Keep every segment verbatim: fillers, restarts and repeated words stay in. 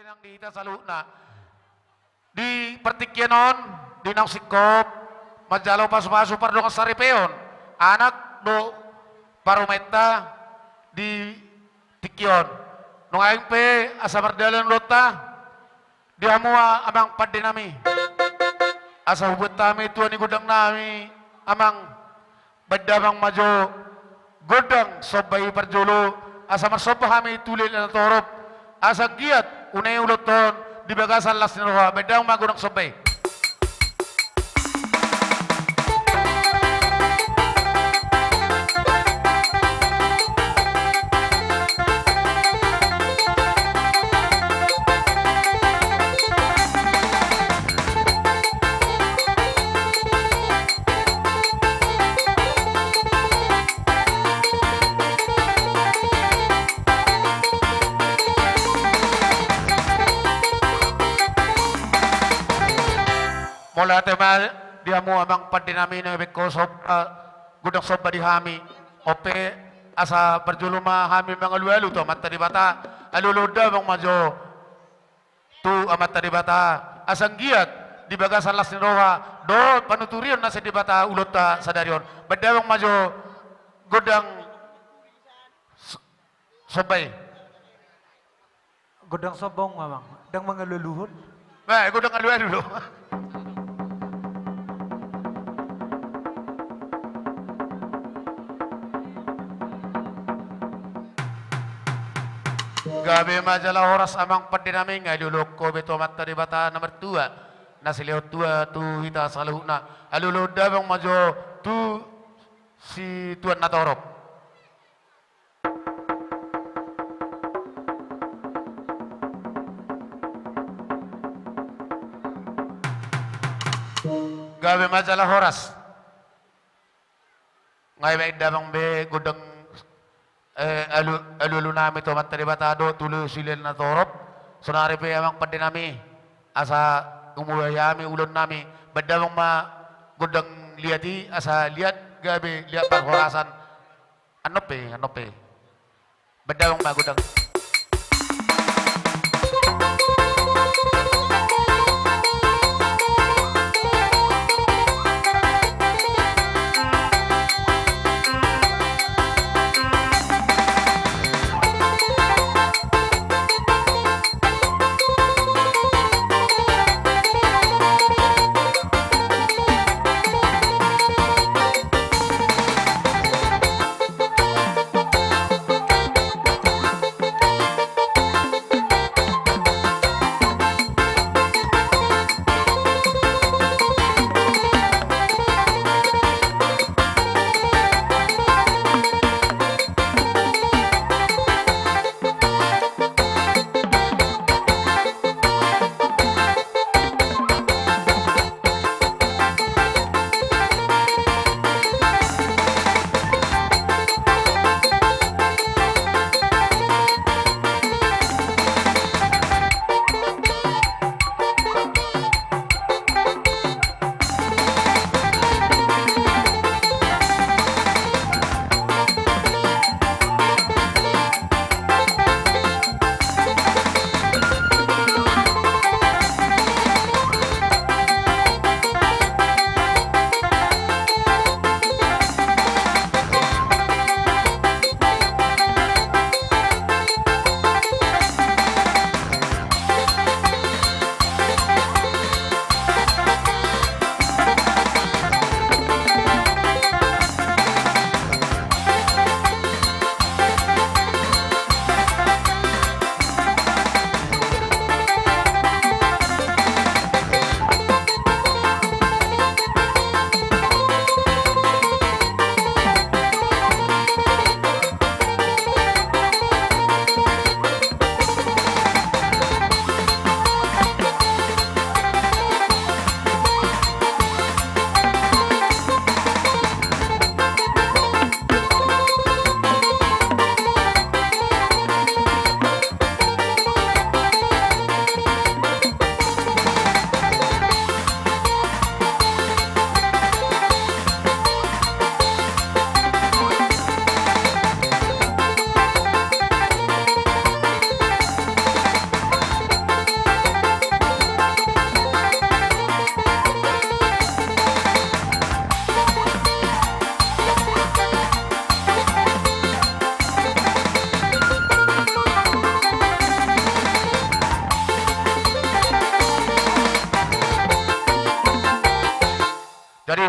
Nang di hita saluhutna. Di partingkian on, di naung singkop, manjalo pasupasu pardongansaripeon anak dohot parumaenta di tingki on. Nuaeng pe asa mardalan ulaonta, di hamu amang pandenami, asa hubuat hami tua ni gondangnami, amang. Baen damang ma jo gondang somba i parjolo, asa marsomba hami tu Leleng Natorop, asa anggiat unang ulaonta on di bagasan las ni roha. Baen damang ma gondang somba i. Mauliate ma di hamu amang pandenami na baen ho somba, gondang somba di hami. On pe asa parjolo ma hami mangalualu tu Amanta Debata, alualuhon damang ma jo tu Amanta Debata, asa anggiat di bagasan las ni roha dohot panuturion na sian Debata ulaonta sadari on. Baen damang ma jo gondang s-, somba i. Gondang somba on ma, amang. Ndang mangalualuhon. Bah, gondang alualu do. Gabe ma jala horas amang pandenami, nga dioloi ho be tu Amanta Debata na martua, na silehon tua tu hita saluhutna. Alualuhon damang ma jo tu situan natorop. Gabe ma jala horas. Nga dibaen damang be gondang, eh, alu-, alualunami tu Amanta Debata dohot tu Leleng Natorop. Saonari pe amang pandenami, asa umulai hami ulaonnami. Baen damang ma gondang liat i, asa liat gabe liat parhorasan. Annon pe, annon pe. Baen damang ma gondang.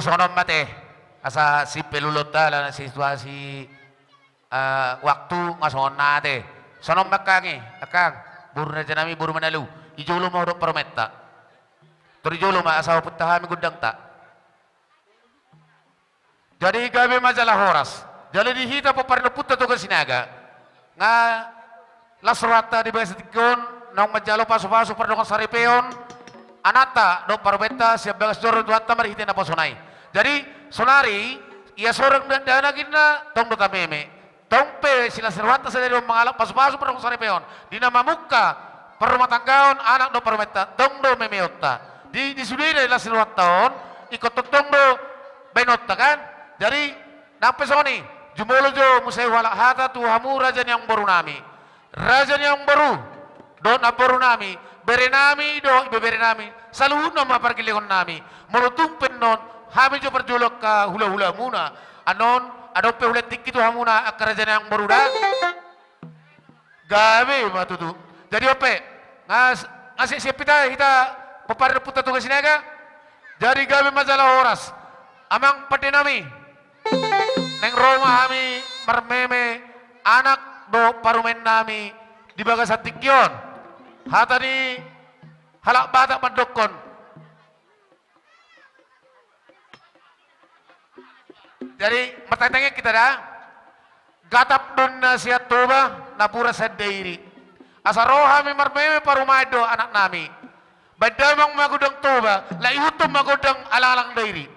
songon on ma ate, asa simpel ulaonta alana situasi, eh, waktu nga songon on ate. Songon on ma angkang i, angkang, boru raja nami, boru Manalu, di jolo ma ho dohot parumaenta. Tor di jolo ma asa hupunta hami gondangta. Jadi gabe ma jala horas. Jadi di hita pomparan ni Ompunta Toga Sinaga, nga las rohanta di bagasan tingki on naung manjalo pasupasu pardongan saripeon anakta dohot parumaenta sian bagas joro ni Tuhanta marhite naposona i. Jadi sonari ia sorang dakdanak inna tong do tameme. Tong pe silas ni rohanta sadari on mangalap pasupasu pardongan saripeon di na mamungka parrumatanggaon anak dohot parumaenta, tong do memeonta. Di, di sudena di las ni rohanta on, ingkon tongtong do baenonta kan. Jadi nang pe songon i, jumolo jo muse huhalak hata tu hamu raja ni amangboru nami, raja ni amangboru dohot namboru nami, bere nami dohot ibebere nami, saluhutna ma pargellengon nami. Molo tung pe annon hami jo parjolo angka hulahulamuna, annon adong pe hula tingki tu hamuna angka raja ni amangboru da. Gabe ma tutu. Jadi on pe, nga s-, nga siap-siap hita, hita pomparan ni Ompunta Toga Sinaga. Jadi gabe ma jala horas, amang pande nami. Naeng ro ma hami marmeme anak dohot parumaen nami di bagasan tingki on. Hata ni halak Batak mandokkon. Jadi martangiang hita da. Gatap do na sian Toba, napuran sian Dairi. Asa ro hami marmeme parumaen dohot anak nami. Baen damang ma gondang Toba, lae ihuthon ma gondang alanglang Dairi.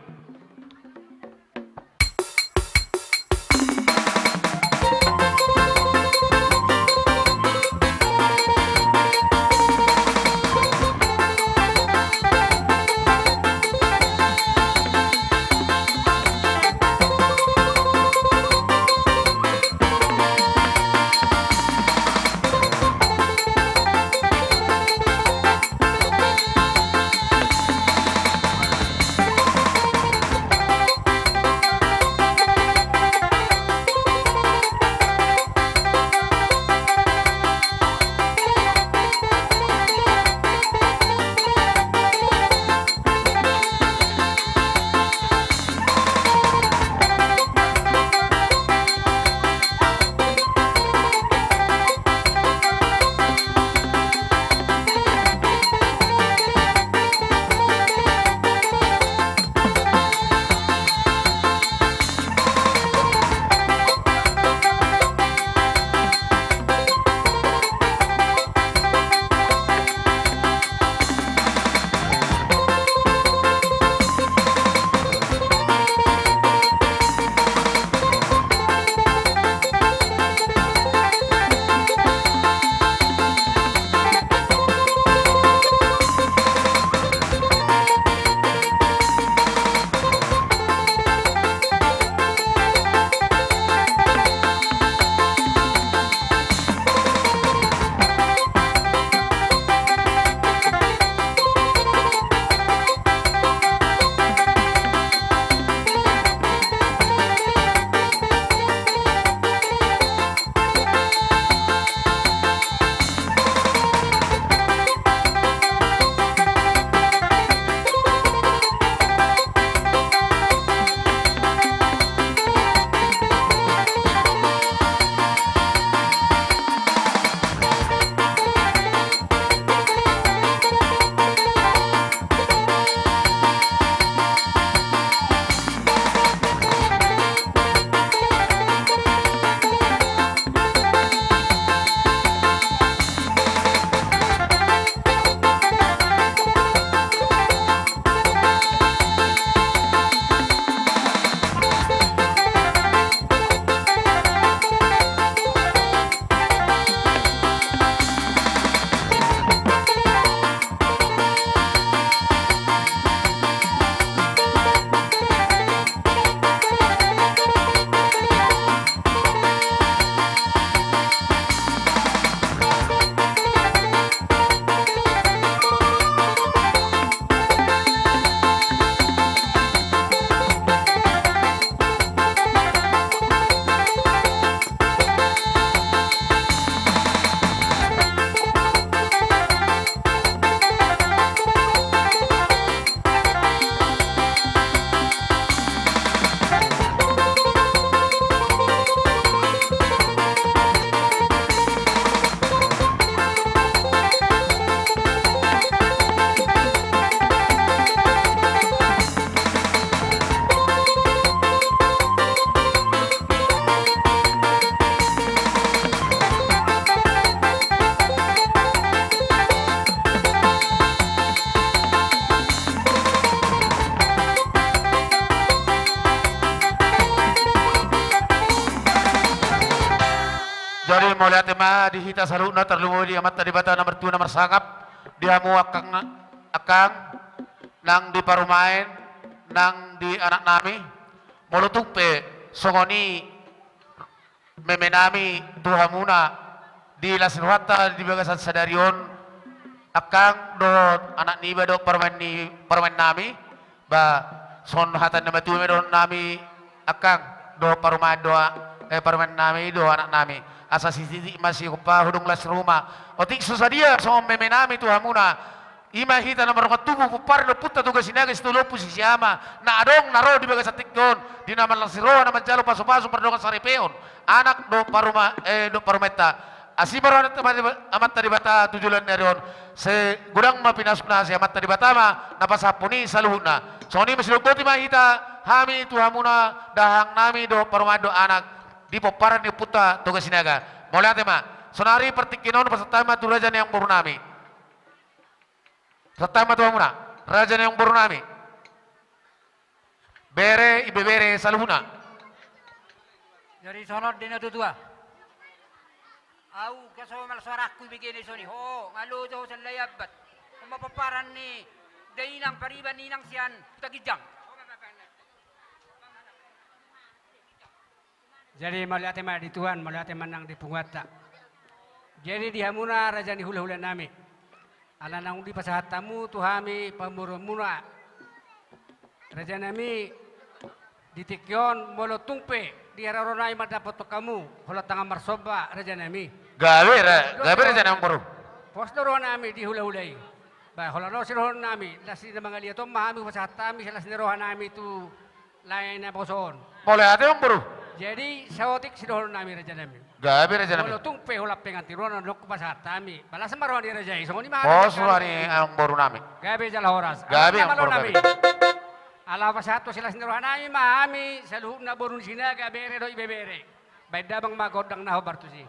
Ma di hita saluhutna, tarlumobi di Amanta Debata na martua na marsangap, di hamu angkang, angkang nang di parumaen, nang di anaknami, molo tung pe songon i memenami tu hamuna di las ni rohanta di bagasan sadari on, angkang dohot anak niba dohot parumaen ni, parumaennami, ba songon hata ni na matua ma dohononnami, angkang dohot parumaen dohot, eh, parumaennami dohot anaknami, asa sititik ma sigompa hudung las ni roha. Otik so sadia songon memenami tu hamuna, i ma hita na mardongan tubu, pomparan ni ompunta Toga Sinaga, sitolu ompu sisiama na adong na ro di bagasan tingki on, di na marlas ni roha na manjalo pasupasu mardongan saripeon anak dohot paruma-, eh, dohot parumaenta. Asi ma roha ni Amanta Debata tu joloan ni ari on, sai godang ma pinasuna, sai Amanta Debata ma na pasahathon i saluhutna. Songon i ma, sidok boti ma hita hami tu hamuna, dahangnami dohot parumaen dohot anak, di pomparan ni ompunta Toga Sinaga. Mauliate ma. Saonari partingkian on pasahat hami ma tu raja ni amangborunami. Pasahat hami ma tu hamuna, raja ni amangborunami. Bere, ibebere saluhutna. Jadi songon on do, na tuatua. Au gabe somal suarangku ibege na dison i. Ho, nga loja ho sian Lai Ambat. Ho ma pomparan ni dainang pariban ni inang sian Huta Ginjang. Jadi mauliate ma di Tuhan, mauliate ma nang di punguanta. Jadi di hamuna raja ni hulahulanami, ala naung dipasahat hamu tu hami pamoruonmuna, rajanami, di tingki on molo tung pe di hararonami mandapothon hamu holan tangan marsomba, rajanami. Gabe ra-, gabe raja ni amangboru. Pos do rohanami di hulahula i. Ba holan on sidohononnami, las ni na mangaliat on ma hami, hupasahat hami silas ni rohanami tu lae na poso on. Mauliate amangboru. Jadi saotik sidohononnami, rajanami. Gabe, rajanami. Molo tung pe holan pengantin on, ndang hupasahat hami. Ba las ma roha ni raja i, songon i ma hami. Pos roha ni amangborunami. Gabe jala horas. Gabe amangborunami. Ala pasahathon silas ni rohanami ma hami saluhutna boru ni Sinaga, bere dohot ibebere. Baen damang ma gondang na hombar tusi.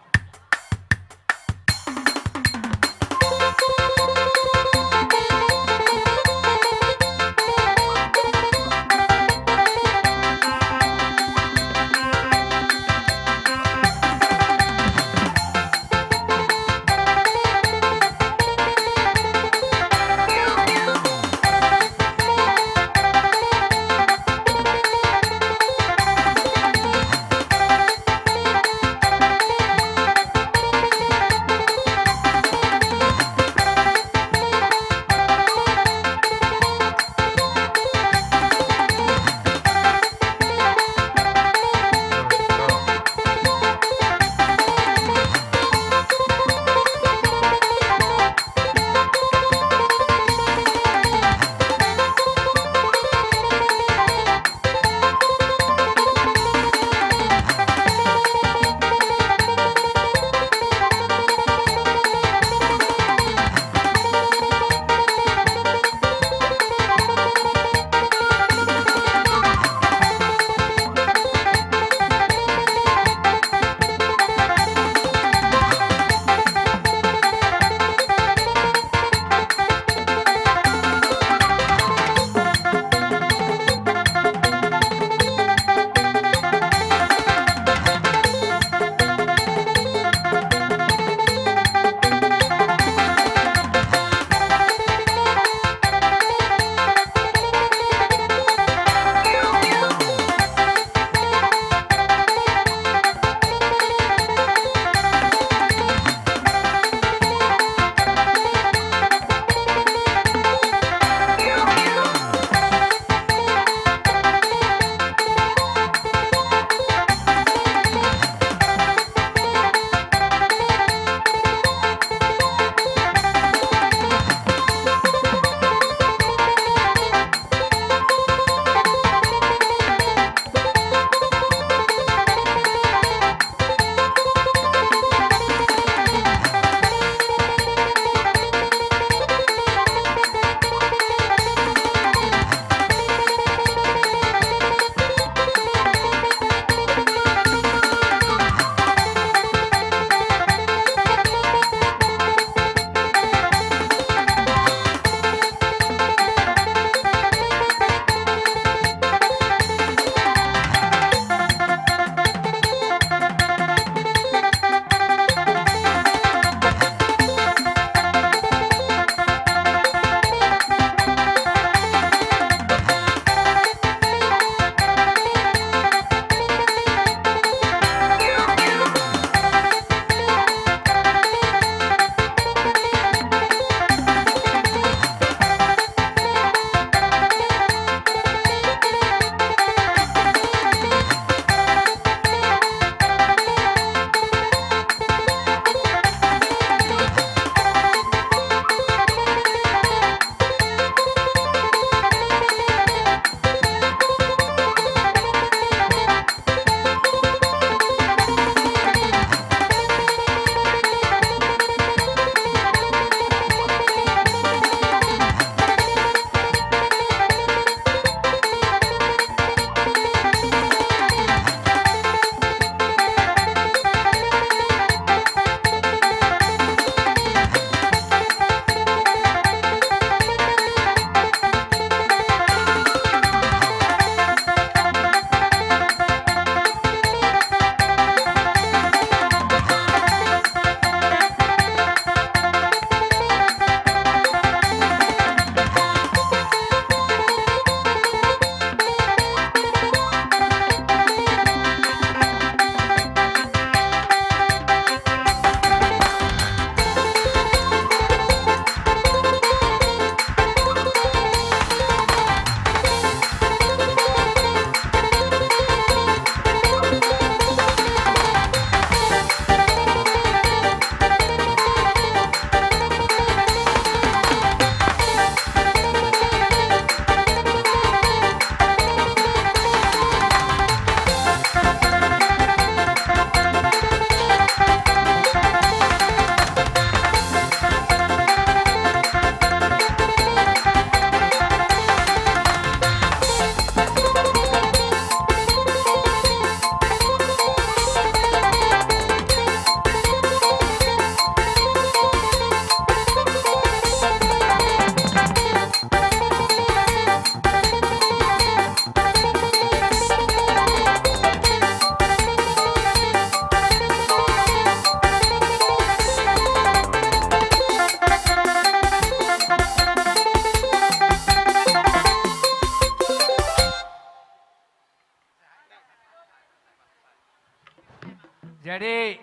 Jadi,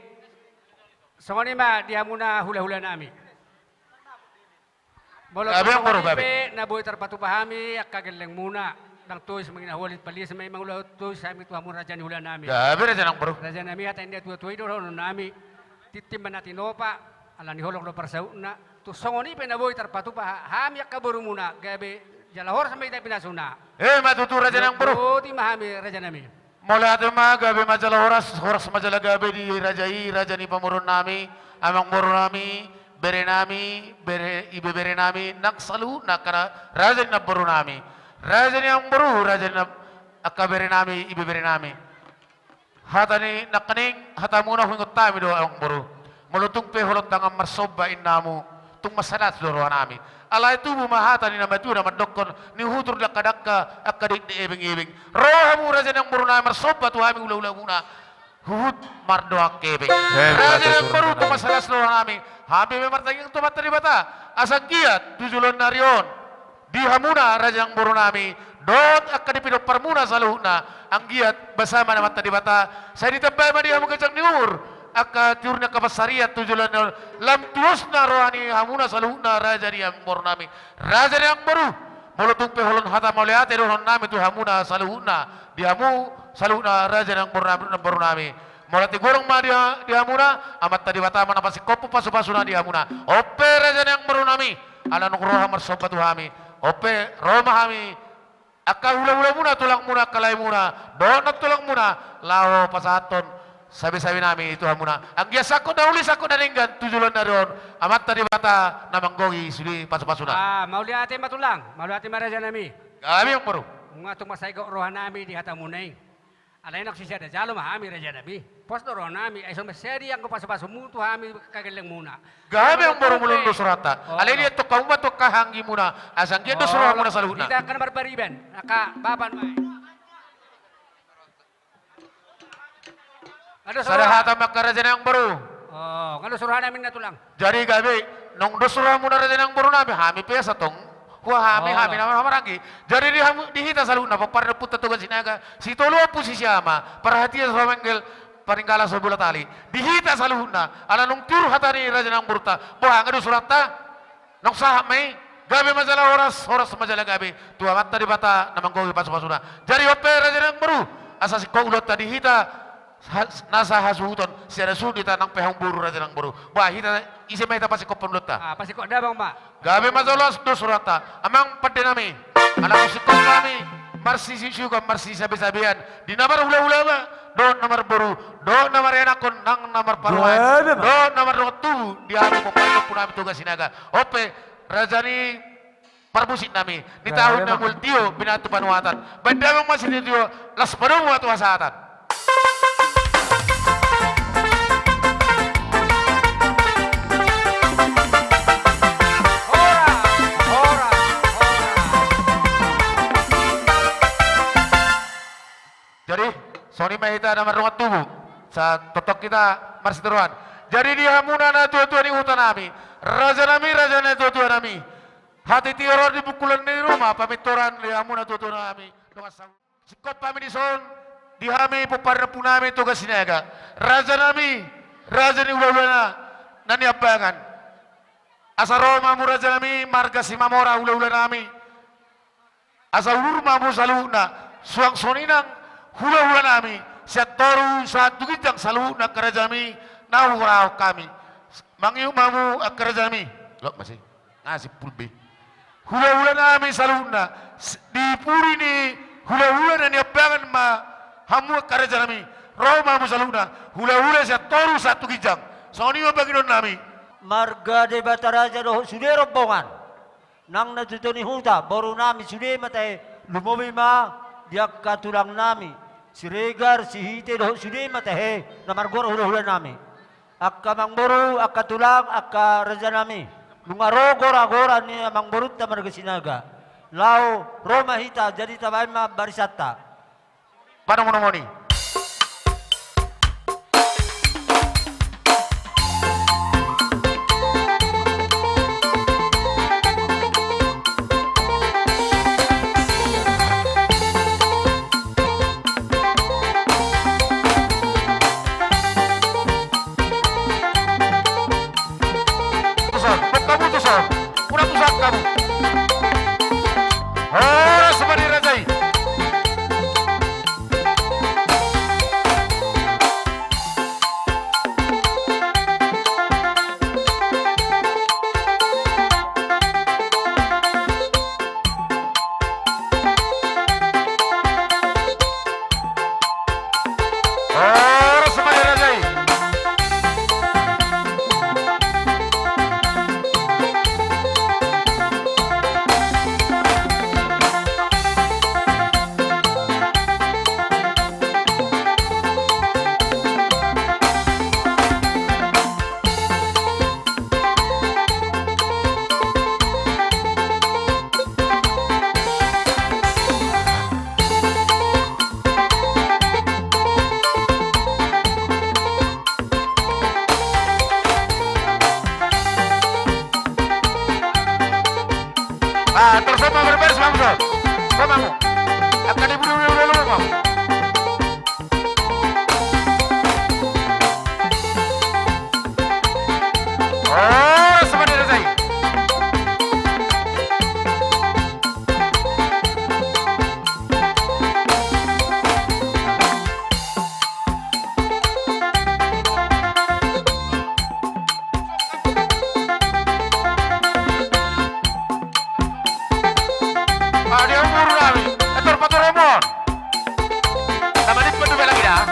songon i ma di hamuna hulahulanami. Molo tung songon i pe na boi tarpatupa hami angka gellengmuna, ndang tois mangina holit palias ma i mangula tois hami tu hamu raja ni hulanami. Gabe raja nang boru. Rajanami, hata ni natuatua i do dohononnami. Tintin ma na tinopa, ala ni holong do parsautna. Tung songon i pe na boi tarpatupa ha-, hami angka borumuna, gabe jala horas ma hita pinasuna. Emma tutu raja nang boru. Boti ma hami rajanami. Mauliate ma, gabe ma jala horas, horas ma jala gabe di raja i, raja ni pamoruonnami, amangborunami, berenami, bere, ibeberenami, nang saluhutna angka raja ni namborunami, raja ni amangboru, raja ni nam-, angka berenami, ibeberenami. Hata ni nangkining, hatamuna huingot hami do amangboru. Molo tung pe holonta nga marsomba inna hamu, tung mansai las do rohanami. Alai tubu ma hata ni na matua na mandokkon, nihutur dangkadangka angka dikdek ebengebeng. Ro hamu raja ni amangborunami marsomba tu hami hulahulamuna, huhut mardohak hepeng. Raja ni amangboru, tung mansai las do rohanami. Hami pe martangiang tu Amanta Debata, asa anggiat tu joloan ni ari on, di hamuna raja ni amangborunami dohot angka di pinomparmuna saluhutna, anggiat basa ma Amanta Debata, sai ditambai ma di hamu ganjang ni umur, angka tiur ni angka pansarian tu joloan ni ari on, lam tuos na roha ni hamuna saluhutna raja ni amangborunami. Raja ni amangboru, molo tung pe holong hata mauliate dohononnami tu hamuna saluhutna, di hamu saluhutna raja ni amangborunami, namborunami. Mauliate godang ma di, di hamuna, Amanta Debata ma na pasingkophon pasupasuna di hamuna. On pe raja ni amangborunami, ala nunga ro hamu marsomba tu hami. On pe ro ma hami, angka hulahulamuna, tulangmuna, angka laemuna, dohot nantulangmuna, laho pasahathon sabesabeenami tu hamuna. Anggiat sangkot na uli, sangkot na denggan tu joloan ni ari on, Amanta Debata na manggohi sude pasupasuna. Ah, mauliate ma tulang, mauliate ma rajanami. Gabe amangboru. Nunga tung mansai gok rohanami di hatamuna i. Alai nang sisada jalo ma hami rajanami. Pos do rohanami, ai so mansai anggo pasupasumu tu hami angka gellengmuna. Gabe amangboru, molo tung dos rohanta. Alai diantong hamu ma tu angka anggimuna, asa anggiat dos rohamuna saluhutna. Hita angka na marbariban, angka baban ma i. Sada hata ma angka raja ni amangboru. Oh, nga dos rohanami ninna tulang. Jadi gabe, nunga dos rohamuna raja ni amangborunami, hami pe asa tong. Hua hami, hami nama maranggi. Jadi di hamu, di hita saluhutna, pomparan ni Ompunta Toga Sinaga, Sitolu Ompu Sisiama, Parhatian Somengel, Paninggala Sobolatali. Di hita saluhutna, ala nunga tiur hata ni raja ni amangborunta. Boha, nga dos rohanta? Nunga sahat ma i, gabe ma jala horas, horas ma jala gabe. Tu Amanta Debata na manggohi pasupasuna. Jadi on pe raja ni amangboru, asa singkop ulaonta di hita, ha-, nasa hasuhuton, sian na suhut hita nang pe hamu boru raja ni amangboru. Bah, hita ise ma hita pasingkophon ulaonta? Ah, pasingkop damang ma. Gabe ma jala horas, dos rohanta. Amang pandenami, ala singkop hami marsisiukon, marsisabesabean di na marhulahula ma, dohot na marboru, dohot na marianakhon nang na marparumaen, dohot na mardongan tubu di hami pomparan ni ompunami Toga Sinaga. On pe raja ni parmusiknami, di taon na mual tio, binatu panuatan. Baen damang ma sitio-tio, laos padomu ma tu hasahatan. Horas, horas, horas. Jadi, songon i ma hita na mardongan tubu. Asa tongtong hita marsitaruan. Jadi di hamuna natuatua ni hutanami, rajanami, raja ni natuatuanami, hatiha ro di bungkulan ni ruma, pamintoran di hamu natuatuanami. Dongan sahuta. Singkop hami dison, di hami pomparan ni ompunami Toga Sinaga, rajanami, raja ni hulahulana, na niambangan. Asa ro ma hamu rajanami, marga Simamora hulahulanami. Asa udur ma hamu saluhutna, suang songon i nang hulahulanami, sian toru sahat tu ginjang saluhutna angka rajanami, na hurahahon hami. Mangihut ma hamu angka rajanami. Lot masi. Nga simpul be. Hulahulanami saluhutna, s-, di pudi ni hulahula na niambangan ma hamu angka rajanami. Ro ma hamu saluhutna, hulahula sian toru sahat tu ginjang. Songon i ma pangidoannami. Marga Debata Raja dohot sude rombongan. Nang natuatua ni huta, borunami sude ma tahe, lumobi ma di angka tulangnami, Siregar, Sihite dohot sude ma tahe, na margoar hulahulanami. Angka amangboru, angka tulang, angka rajanami. Nunga ro goragora ni amangborunta marga Sinaga. Laho, ro ma hita, jadi tabaen ma barisanta. Panomonongoni. Sangkamu. Horas ma di raja i. Horas ma di raja i. Ah, terus sama berbaris, Bang Bro. Sama, Bang. Akan ibu dulu, dulu, dulu, Bang. Oh, sebenarnya saya. Ah, dia umur kami. Etor pator omon. Sama di pedu lagi dah.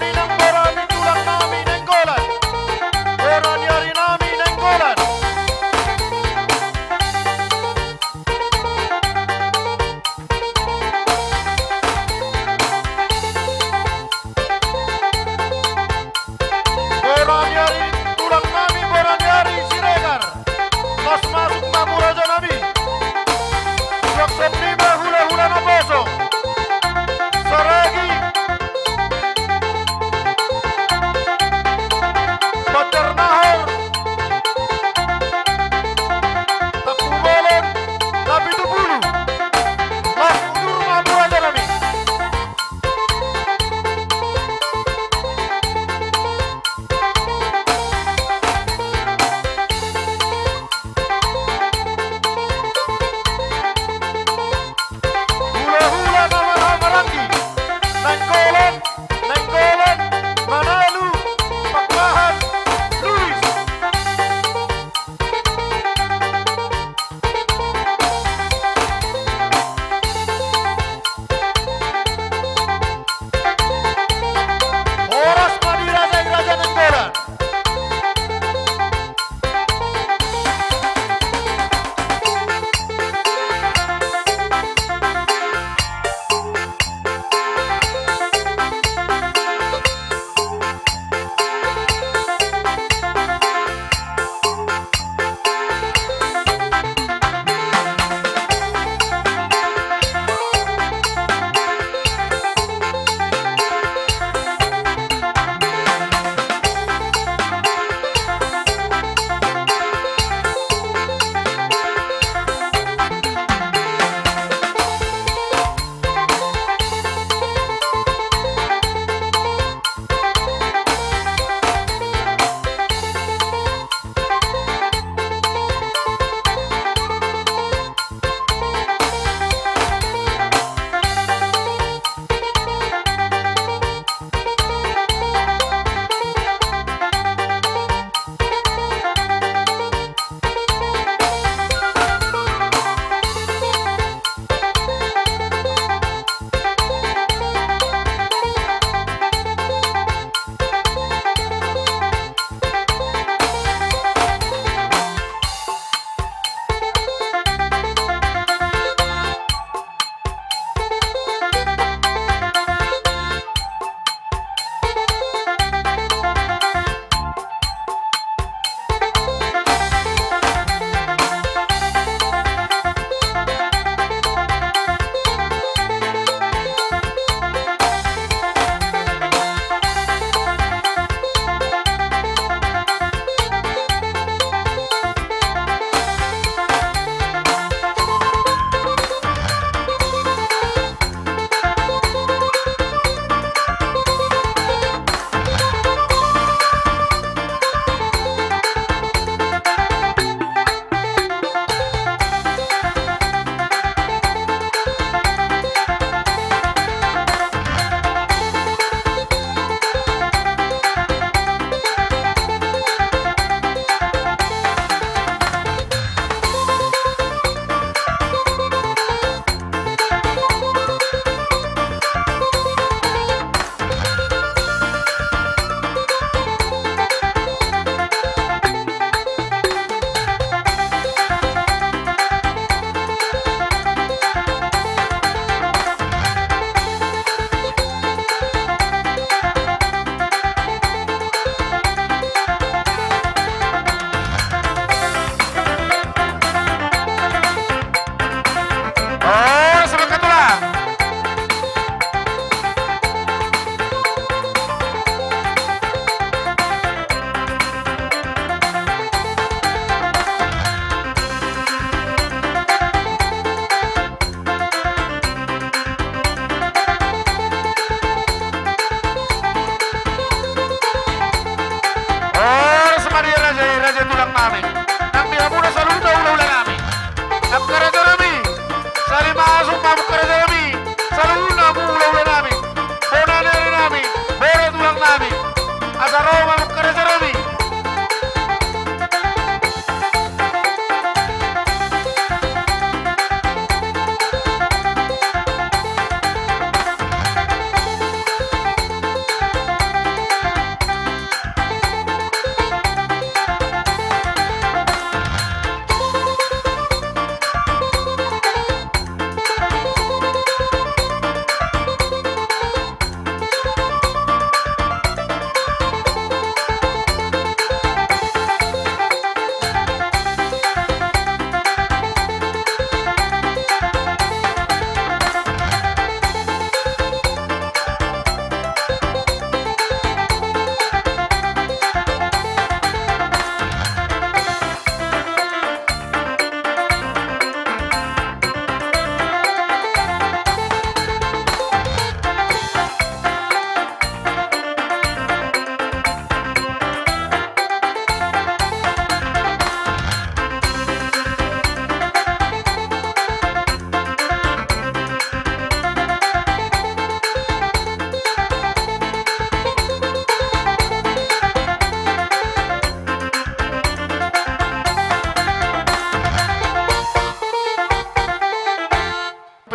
Ni nang boru ni tulang nami Nainggolan. Boru ni ari nami Nainggolan. Boru ni ari tulang nami, boru ni ari Siregar. Las masuk ma hamu raja nami. Suang songon i ma hulahula naposo. Saragi.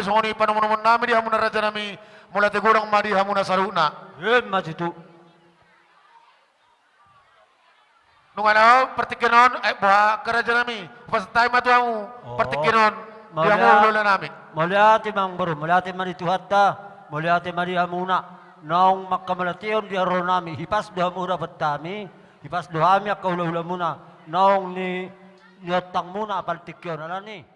Songon i panomunomuon nami di hamuna raja nami, mauliate godang ma di hamuna saluhutna. Emma tutu. Nunga na on partingkian on, eh, boha angka raja nami, hupasahat hami ma tu hamu, oh, partingkian on, di hamu maulia-, hulahula nami. Mauliate ma amangboru, mauliate ma di Tuhanta, mauliate ma di hamuna, naung mangkamauliateon di haroro nami, hipas do hamu dapot hami, hipas do hami angka hulahulamuna, naung ni, niontangmuna partingkian on, alani.